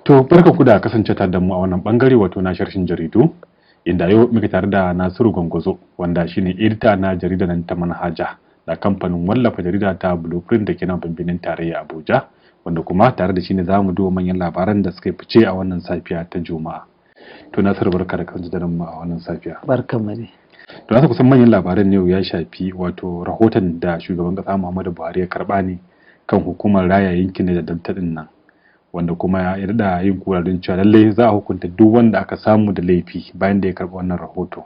To barka ku da kasance tare da mu a wannan bangare, wato na sharshin jaridu, inda yau muke tare da Nasiru Gwangwazo, wanda shine edita na jaridar nan ta Manhaja da kamfanin wallafa jarida ta Blueprint da ke nan birnin tarayya Abuja, wanda kuma tare da shi ne za mu duba manyan labaran da suka fice a wannan safiya ta Juma'a. To Nasiru, barka da kasance da mu a wannan safiya. Barka mu dai. To na kusan manyan labaran yau ya shafi wato rahoton da shugaban kasa Muhammadu Buhari ya karba ne kan hukumar raya yankin da Delta din nan, wanda kuma ya daɗa yin kurarin cewa lallai za a hukunta duk wanda aka samu da laifi bayan da ya karɓi wannan rahoto.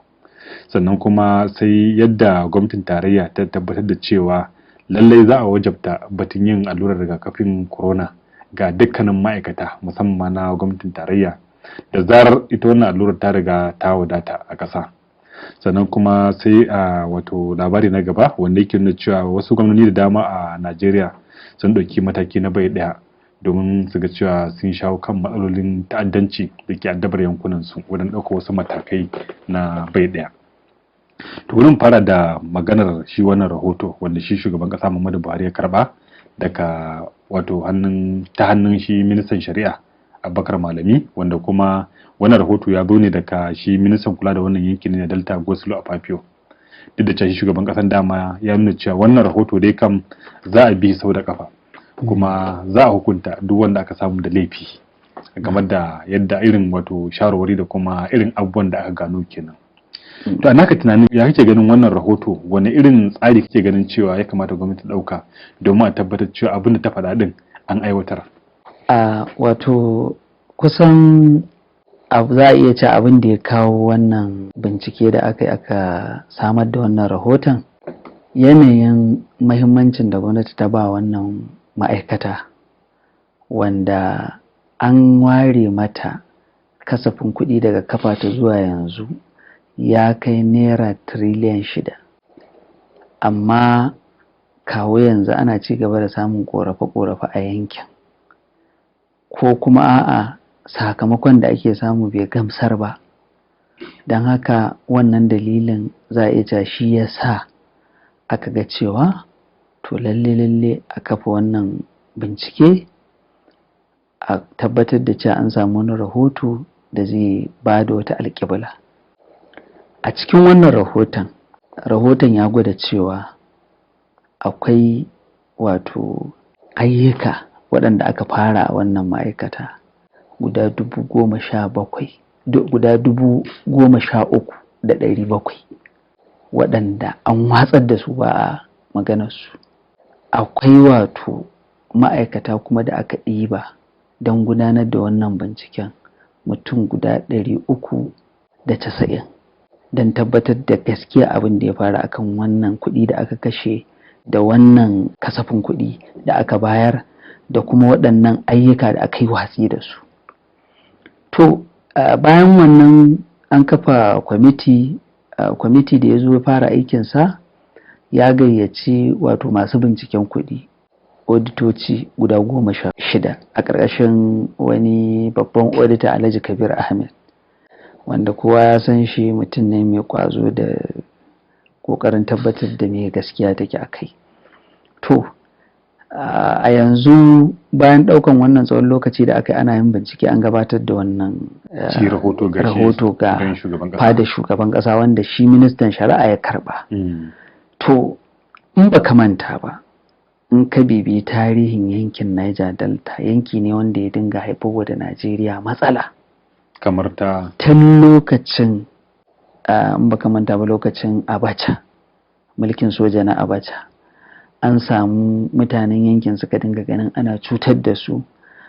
Sannan kuma sai yadda gwamnatin tarayya ta tabbatar da cewa lallai za a wajabta batun yin allurar rigakafin corona ga dukkanin ma'aikata, musamman na gwamnatin tarayya, da zarar ita wannan allurar ta riga ta wadata a ƙasa. Sannan kuma sai a wato labari na gaba, wanda yake nuna cewa wasu gwamnoni da dama a Najeriya sun ɗauki mataki na bai ɗaya domin su ga cewa sun shawo kan matsalolin ta'addanci da ke addabar yankunan su wajen ɗaukar wasu matakai na bai ɗaya. To wurin fara da maganar shi wannan rahoto wanda shi shugaban ƙasa Muhammadu Buhari ya karɓa daga wato hannun ta hannun shi ministan shari'a Abubakar Malami, wanda kuma wannan rahoto ya zo ne daga shi ministan kula da wannan yankin na Delta, Godswill Akpabio. Duk da cewa shi shugaban ƙasar dama ya nuna cewa wannan rahoto dai kam za a bi sau da kafa, kuma za a hukunta duk wanda aka samu da laifi game da yadda irin wato shawarwari da kuma irin abubuwan da aka gano kenan. To a naka tunanin, ya kake ganin wannan rahoto? Wani irin tsari kake ganin cewa ya kamata gwamnati ɗauka domin a tabbatar cewa abin da ta faɗa ɗin an aiwatar? A wato kusan za a iya ce abin da ya kawo wannan bincike da aka yi aka samar da wannan rahoton, yanayin mahimmancin da gwamnati ta ba wannan ma'aikata, wanda an ware mata kasafin kuɗi daga kafa ta zuwa yanzu ya kai naira tiriliyan 6, amma kawo yanzu ana ci gaba da samun ƙorafe-ƙorafe a yankin, ko kuma a'a, sakamakon da ake samu bai gamsar ba. Don haka wannan dalilin za a iya cewa shi ya sa aka ga cewa to lalle lalle a kafa wannan bincike, a tabbatar da cewa an samu wani rahoto da zai ba da wata alƙibla. A cikin wannan rahoton ya gwada cewa akwai wato ayyuka waɗanda aka fara a wannan ma'aikata guda 17,000, guda 13,700, waɗanda an watsar da su, ba a maganarsu. Akwai wato ma'aikata kuma da aka ɗiba don gudanar da wannan binciken, mutum guda 390, don tabbatar da gaskiya abin da ya faru akan wannan kuɗi da aka kashe da wannan kasafin kuɗi da aka bayar da kuma waɗannan ayyuka da aka yi watsi da su. To bayan wannan an kafa kwamiti. Kwamiti da ya zo ya fara aikinsa ya gayyaci wato masu binciken kuɗi, oditoci guda 16, a ƙarƙashin wani babban odita, Alhaji Kabir Ahmed, wanda kowa ya san shi, mutum ne mai ƙwazo da ƙoƙarin tabbatar da me gaskiya take a kai. To a yanzu, bayan ɗaukan wannan tsawon lokaci da aka yi ana yin bincike, an gabatar da wannan rahoto ga fada shugaban ƙasa, wanda shi ministan shari'a ya karɓa. To in ba ka manta ba, in ka bibi tarihin yankin Niger Delta, yanki ne wanda ya dinga haifarwa da Najeriya matsala. Kamar ta? Tun lokacin, in ba ka manta ba, lokacin Abacha, mulkin soja na Abacha, an samu mutanen yankin suka dinga ganin ana cutar da su,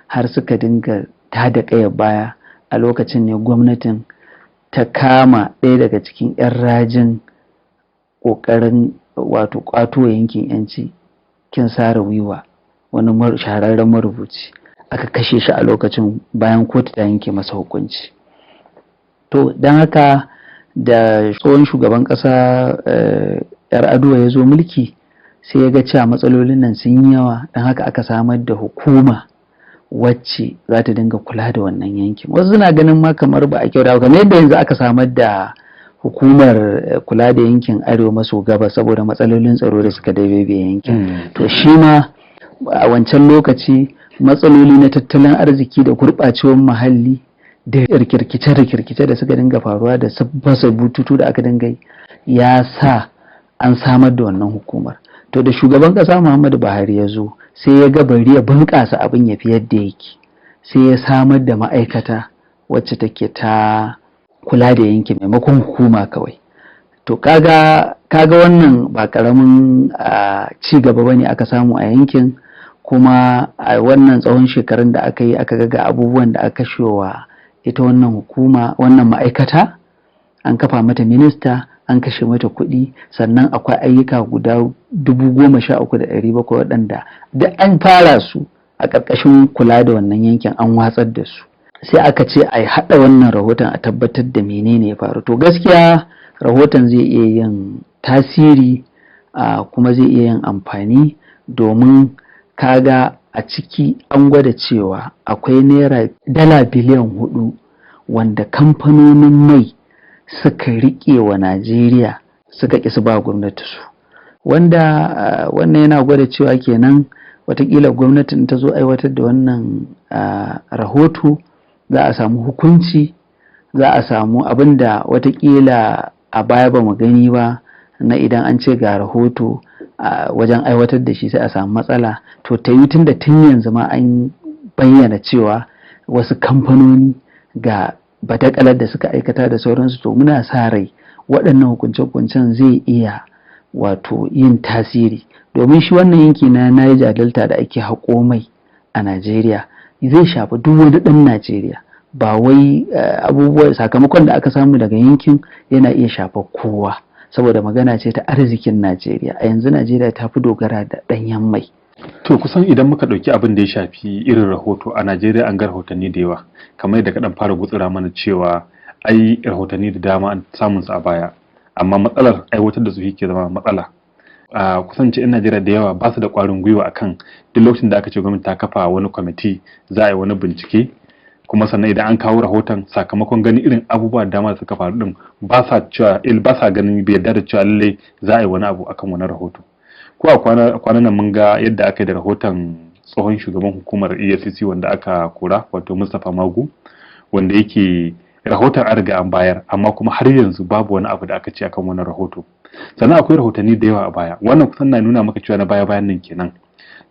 har suka dinga tada ƙayar baya. A lokacin ne gwamnatin ta kama ɗaya daga cikin 'yan rajin ƙoƙarin wato ƙwato yankin 'yanci, Ken Saro-Wiwa, wani shahararren marubuci, aka kashe shi a lokacin bayan kotu ta yanke masa hukunci. To don haka da tsohon shugaban ƙasa Yar'Adua ya zo mulki, sai ya ga cewa matsalolin nan sun yi yawa, don haka aka samar da hukuma wacce za ta dinga kula da wannan yankin. Wasu suna ganin ma kamar ba a kyauta, kamar yadda yanzu aka samar da hukumar kula da yankin arewa maso gabas saboda matsalolin tsaro da suka dabebe yankin. To shi ma a wancan lokaci Matsaloli na tattalin arziki da gurɓacewar muhalli da rikirkice-rikirkice da suka dinga faruwa da fasa bututu da aka dinga yi ya sa an samar da wannan hukumar. To da shugaban ƙasa Muhammadu Buhari ya zo, sai ya ga bari ya bunƙasa abin ya fi yadda yake, sai ya samar da ma'aikata wacce take ta kula da yankin maimakon hukuma kawai. To kaga wannan ba ƙaramin ci gaba bane aka samu a yankin. Kuma a wannan tsawon shekarun da aka yi, aka ga abubuwan da aka kashewa ita wannan hukuma, wannan ma'aikata, an kafa mata minista, an kashe mata kuɗi, sannan akwai ayyuka guda 13,700 waɗanda duk an fara su a ƙarƙashin kula da wannan yankin, an watsar da su. Sai aka ce a haɗa wannan rahoton a tabbatar da menene ya faru. To gaskiya rahoton zai iya yin tasiri, kuma zai iya yin amfani, domin kaga a ciki an gwada cewa akwai naira dala biliyan 4 wanda kamfanonin mai suka riƙe wa Najeriya, suka ƙi su ba gwamnati su, wanda wannan yana gwada cewa kenan watakila gwamnatin ta zo aiwatar da wannan rahoto, za a samu hukunci, za a samu abin da watakila a baya ba mu gani ba, na idan an ce ga rahoto, wajen aiwatar da shi sai a samu matsala. To ta yi tun da tun yanzu ma an bayyana cewa wasu kamfanoni ga badakalar da suka aikata da sauransu, to muna sa rai waɗannan hukunce-hukuncen zai iya wato yin tasiri, domin shi wannan yanki na Niger Delta da ake haƙo mai a Najeriya zai shafi duk wani ɗan Najeriya. Ba wai abubuwa sakamakon da aka samu daga yankin yana iya shafar kowa, saboda magana ce ta arzikin Najeriya. A yanzu Najeriya ta fi dogara da ɗanyen mai. To kusan idan muka ɗauki abin da ya shafi irin rahoto a Najeriya, an ga rahotanni da yawa, kamar yadda kaɗan fara gutsura mana cewa ai rahotanni da dama an samun su a baya, amma matsalar aiwatar da su ke zama matsala. A kusan ce 'yan Najeriya da yawa ba su da ƙwarin gwiwa akan duk lokacin da aka ce gwamnati ta kafa wani kwamiti za a yi wani bincike, kuma sannan idan an kawo rahoton, sakamakon ganin irin abubuwa da dama da suka faru din, ba sa cewa ba sa ganin bai yarda da cewa lallai za a yi wani abu akan wani rahoto. Ko a kwanan nan mun ga yadda aka yi da rahoton tsohon shugaban hukumar EFCC wanda aka kora, wato Mustapha Magu, wanda yake rahoton an riga an bayar, amma kuma har yanzu babu wani abu da aka ce akan wannan rahoto. Sannan akwai rahotanni da yawa a baya. Wannan kusan na nuna maka cewa na baya bayan nan kenan,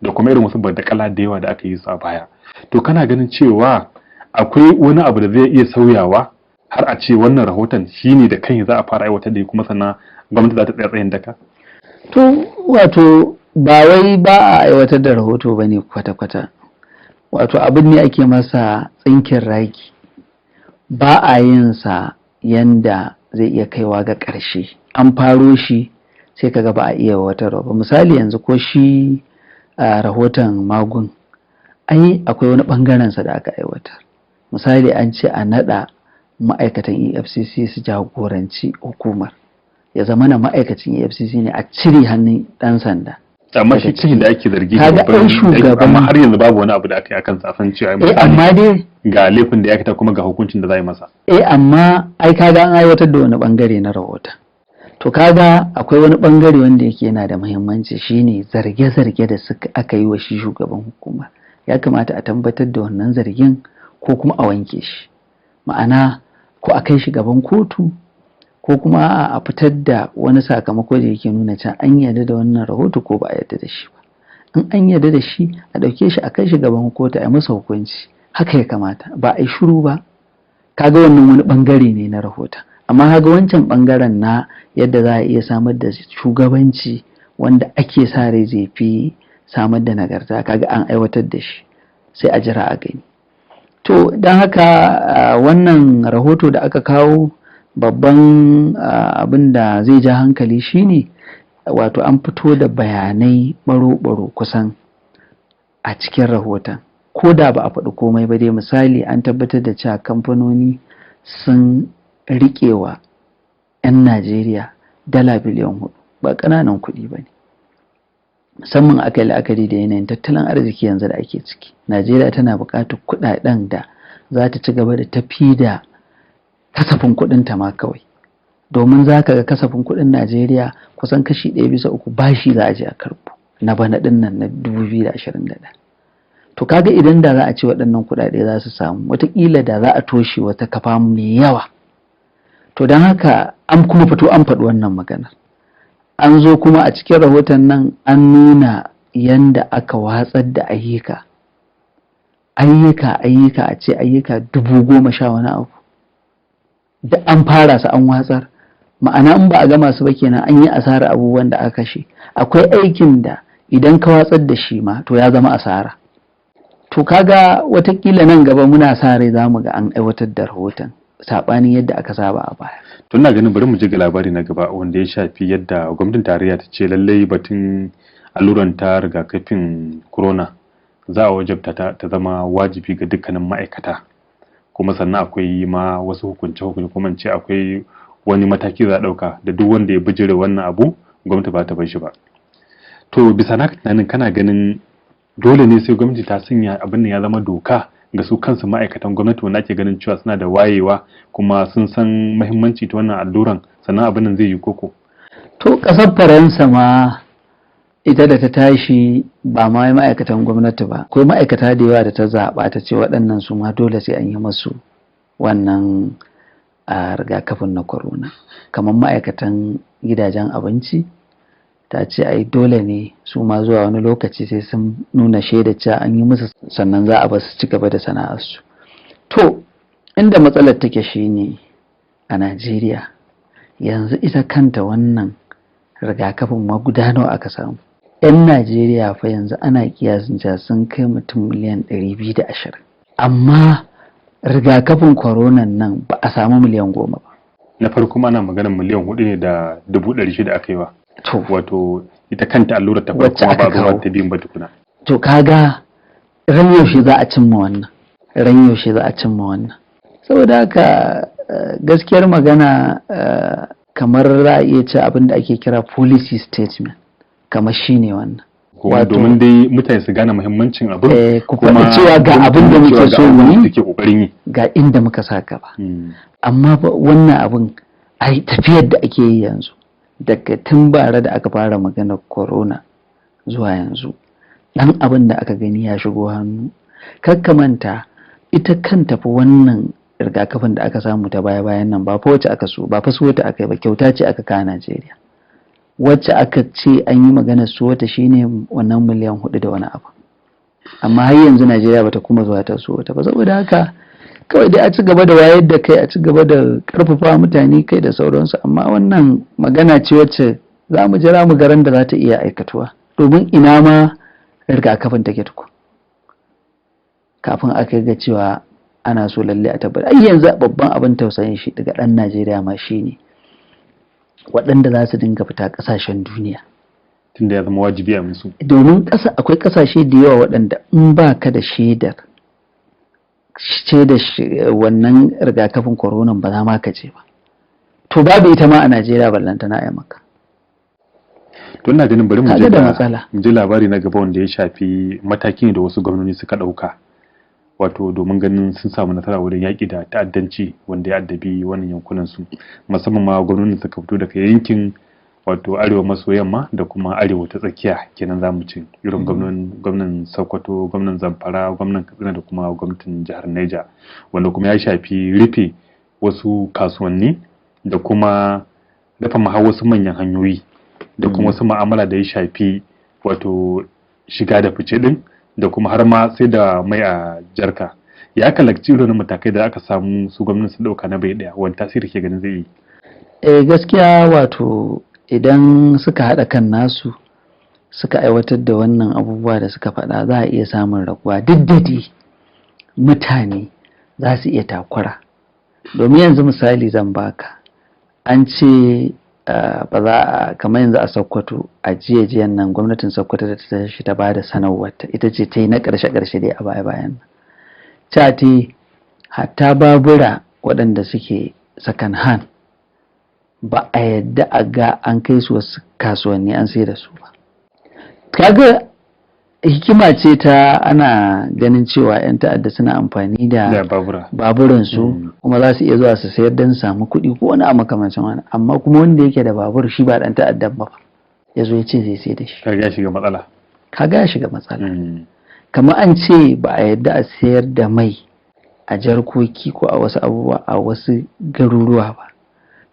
da kuma irin wasu badakala da yawa da aka yi su a baya. To kana ganin cewa akwai wani abu da zai iya sauyawa har a ce wannan rahoton shine da kai za a fara aiwatar da kuma sannan gwamnati za ta tsaya tsayin daka? To wato ba wai ba a aiwatar da rahoto ba ne kwata-kwata. Wato abin ne ake masa tsinkin raki, ba a yin sa yanda zai iya kaiwa ga ƙarshe. An faro shi, sai kaga ba a iya aiwatarwa ba. Misali yanzu ko shi a rahoton Magun, ai akwai wani ɓangaren sa da aka aiwatar. Misali, an ce a naɗa ma'aikatan EFCC su jagoranci hukumar, ya zama na ma'aikacin EFCC ne, a cire hannun ɗan sanda. Amma shi cikin da ake zargi Kaga ai shugaban amma har yanzu babu wani abu da aka yi akan sa san cewa Eh, amma dai ga laifin da ya aikata kuma ga hukuncin da za a yi masa. Eh, amma ai kaga an aiwatar da wani bangare na rahoton. To kaga akwai wani bangare wanda yake yana da muhimmanci, shine zarge-zarge da suka aka yi wa shi shugaban hukuma. Ya kamata a tabbatar da wannan zargin ko kuma a wanke shi, ma'ana ko a kai shi gaban kotu, ko kuma a fitar da wani sakamako da yake nuna cewa an yarda da wannan rahoto ko ba a yarda da shi ba. In an yarda da shi, a ɗauke shi a kai shi gaban kotu, a yi masa hukunci. Haka ya kamata, ba a yi shiru ba. Kaga wannan wani bangare ne na rahoton, amma kaga wancan bangaren na yadda za a iya samar da shugabanci wanda ake sa rai zai fi samar da nagarta, kaga an aiwatar da shi, sai a jira a gani. To don haka wannan rahoto da aka kawo, babban abin da zai ja hankali shine wato an fito da bayanai baro-baro kusan a cikin rahoton, ko da ba a faɗi komai ba dai. Misali, an tabbatar da cewa kamfanoni sun riƙewa 'yan Najeriya dala biliyan 4. Ba ƙananan kuɗi ba ne, musamman aka yi la'akari da yanayin tattalin arziki yanzu da ake ciki. Najeriya tana buƙatar kuɗaɗen da za ta ci gaba da tafi da kasafin kuɗinta ma kawai, domin za ka ga kasafin kuɗin Najeriya kusan kashi 1 bisa 3 bashi za a je a karɓo na bana ɗin nan na 2021. To kaga idan da za a ce waɗannan kuɗaɗe za su samu, wataƙila da za a toshe wata kafa mai yawa. To don haka an kuma fito an faɗi wannan maganar. An zo kuma a cikin rahoton nan an nuna yanda aka watsar da ayyuka, ayyuka a ce ayyuka 10,000 wani abu da an fara su an watsar. Ma'ana in ba a gama su ba kenan an yi asarar abubuwan da aka kashe. Akwai aikin da idan ka watsar da shi ma to ya zama asara. To kaga watakila nan gaba muna sa rai za mu ga an aiwatar da rahoton saɓanin yadda aka saba a baya. To ina ganin bari mu je ga labari na gaba wanda ya shafi yadda gwamnatin tarayya ta ce lallai batun alluran ta rigakafin corona za a wajabta ta zama wajibi ga dukkanin ma'aikata, kuma sannan akwai ma wasu hukunce hukunce, kuma in ce akwai wani mataki za a ɗauka da duk wanda ya bijire wannan abu gwamnati ba ta bar shi ba. To bisa naka tunanin kana ganin dole ne sai gwamnati ta sanya abin nan ya zama doka ga su kansu ma'aikatan gwamnati wanda ake ganin cewa suna da wayewa kuma sun san muhimmanci ta wannan alluran, sannan abin nan zai yi koko? To ƙasar Faransa ma ita da ta tashi ba ma ma'aikatan gwamnati ba, akwai ma'aikata da yawa da ta zaɓa ta ce waɗannan su ma dole sai an yi masu wannan a rigakafin na corona. Kamar ma'aikatan gidajen abinci ta ce ai dole ne su ma zuwa wani lokaci sai sun nuna shaida cewa an yi musu, sannan za a bar su ci gaba da sana'arsu. To inda matsalar take shine a Najeriya yanzu ita kanta wannan rigakafin ma guda nawa aka samu. 'Yan Najeriya fa yanzu ana kiyasin cewa sun kai mutum miliyan 220, amma rigakafin koronan nan ba a samu miliyan 10 ba. Na farko ma ana maganar 4,600,000 aka yi wa. To wato ita kanta allurar ta farko Wacce ma ba aka zuwa kawo. ta biyun ba tukuna. To kaga ran yaushe za a cimma wannan, ran yaushe za a cimma wannan. Saboda haka gaskiyar magana, kamar za a iya ce abin da ake kira policy statement kamar shine wannan. Wato- Domin dai mutane su gane muhimmancin abin, Ku kuma faɗi cewa ga abin da muke cewa ga so mu abin da yi, suke kokarin yi. ga inda muka sa gaba. Amma wannan abin ai tafiyar da ake yi yanzu daga tun bara da aka fara maganar corona zuwa yanzu, ɗan abin da aka gani ya shigo hannu. Kar manta ita kanta fa wannan rigakafin da aka samu ta baya-bayan nan ba fa wacce aka so ba fa so ta aka yi ba, kyauta ce aka kawo Najeriya. Wacce aka ce an yi maganar so ta shine wannan miliyan 4 da wani abu, amma har yanzu Najeriya bata kuma zuwa ta so ta ba. Saboda haka kawai dai a ci gaba da wayar da kai, a ci gaba da karfafa mutane kai da sauransu, amma wannan magana ce wacce za mu jira mu garan da za ta iya aikatuwa, domin ina ma rigakafin take tukun kafin a kai ga cewa ana so lalle a tabbata. Ai yanzu babban abin tausayin shi daga ɗan Najeriya ma shine waɗanda za su dinga fita ƙasashen duniya, Tunda ya zama wajibi a musu. Domin ƙasa akwai ƙasashe da yawa waɗanda in ba ka da shaidar wannan rigakafin koronan ba za ma ka je ba. To babu ita ma a Najeriya, ballantana a yi maka. To ina ganin bari mu je Kaga da ga matsala. mu je labari na gaba wanda ya shafi mataki ne da wasu gwamnoni suka ɗauka, wato domin ganin sun samu nasara wurin yaƙi da ta'addanci wanda ya addabi wannan yankunan su, musamman ma gwamnonin suka fito daga yankin wato arewa maso yamma da kuma arewa ta tsakiya kenan za mu ce, irin gwamnan Sokoto, gwamnan Zamfara, gwamnan Katsina da kuma gwamnatin jihar Niger, wanda kuma ya shafi rufe wasu kasuwanni da kuma rufe ma har wasu manyan hanyoyi da kuma wasu ma'amala da ya shafi wato shiga da fice din, da kuma har ma sai da mai a jarka. Ya kalakci irin matakai da aka samu su gwamnati su dauka na bai daya, wani tasiri ke ganin zai yi? Eh, gaskiya wato idan suka haɗa kan nasu suka aiwatar da wannan abubuwa da suka faɗa, za a iya samun raguwa, duk da dai mutane za su iya takura. Domin yanzu misali zan baka, an ce ba za a kamar yanzu a Sokoto a jiya jiyan nan gwamnatin Sokoto da ta tashi ta bada sanarwar ta, ita ce ta yi na ƙarshe ƙarshe dai a baya bayan nan, ta ta hatta babura waɗanda suke second hand ba a yadda a ga an kai su wasu kasuwanni an sai da su ba. Kaga hikima ce ta ana ganin cewa 'yan ta'adda suna amfani da Da babura. Baburansu, kuma za su iya zuwa su sayar don samu kuɗi ko wani a makamancin wani. Amma kuma wanda yake da babur shi ba ɗan ta'addan ba ya zo ya ce zai sai da shi, Kaga ya shiga matsala. Kaga ya shiga matsala. Kamar an ce ba a yadda a sayar da mai a jarkoki ko a wasu abubuwa a wasu garuruwa ba.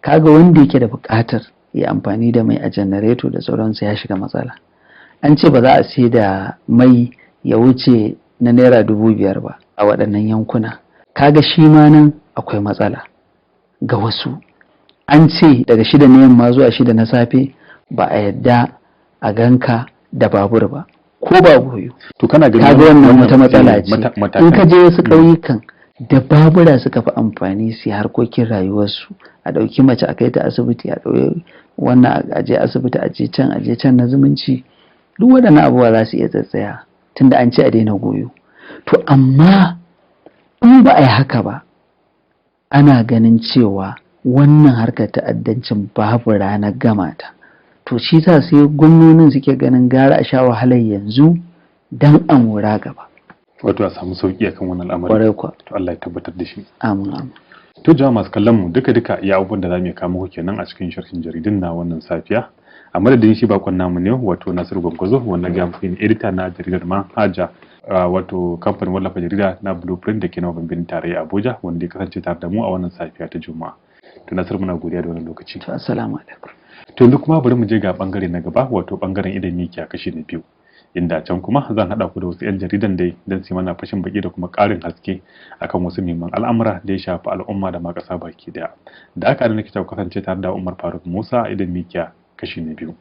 Kaga wanda yake da buƙatar ya amfani da mai a janareto da sauransu ya shiga matsala. An ce ba za a sai da mai ya wuce na naira 5,000 ba a waɗannan yankuna. Kaga shi ma nan akwai matsala ga wasu. An ce daga 6 na yamma zuwa 6 na safe ba a yadda a ganka da babur ba ko ba goyo. To kana ganin Kaga wannan wata matsala ce. Matakan In ka je wasu ƙauyukan da babura suka fi amfani su yi harkokin rayuwarsu, a ɗauki mace a kai ta asibiti, a ɗauki wannan a je asibiti, a je can, a je can na zumunci, duk waɗannan abubuwa za su iya tsatsaya tunda an ce a daina goyo. To amma in ba a yi haka ba, ana ganin cewa wannan harkar ta'addancin babu ranar gama ta. To shi sa sai gwamnonin suke ganin gara a sha wahalar yanzu don a mora gaba. Wato a samu sauki akan wannan al'amari. Kwarai kuwa. To Allah ya tabbatar da shi. Amin, amin. To jama'a masu kallon mu, duka duka iya abubuwan da za mu iya kawo muku kenan a cikin sharhin jaridun na wannan safiya. A madadin shi bakon namu ne, wato Nasiru Gwangwazo, wanda ga muku ne edita na jaridar Manhaja, wato kamfanin wallafa jarida na Blueprint da ke na babban birnin tarayya Abuja, wanda ya kasance tare da mu a wannan safiya ta Juma'a. To Nasiru, muna godiya da wannan lokaci. To assalamu alaikum. To yanzu kuma bari mu je ga bangare na gaba, wato bangaren Idon Mikiya kashi na biyu, inda can kuma zan haɗa ku da wasu 'yan jaridan dai don su yi mana fashin baki da kuma ƙarin haske akan wasu muhimman al'amura da ya shafi al'umma da ma ƙasa baki daya. Da aka nake kasance tare da Umar Faruk Musa, Idon Mikiya kashi na biyu.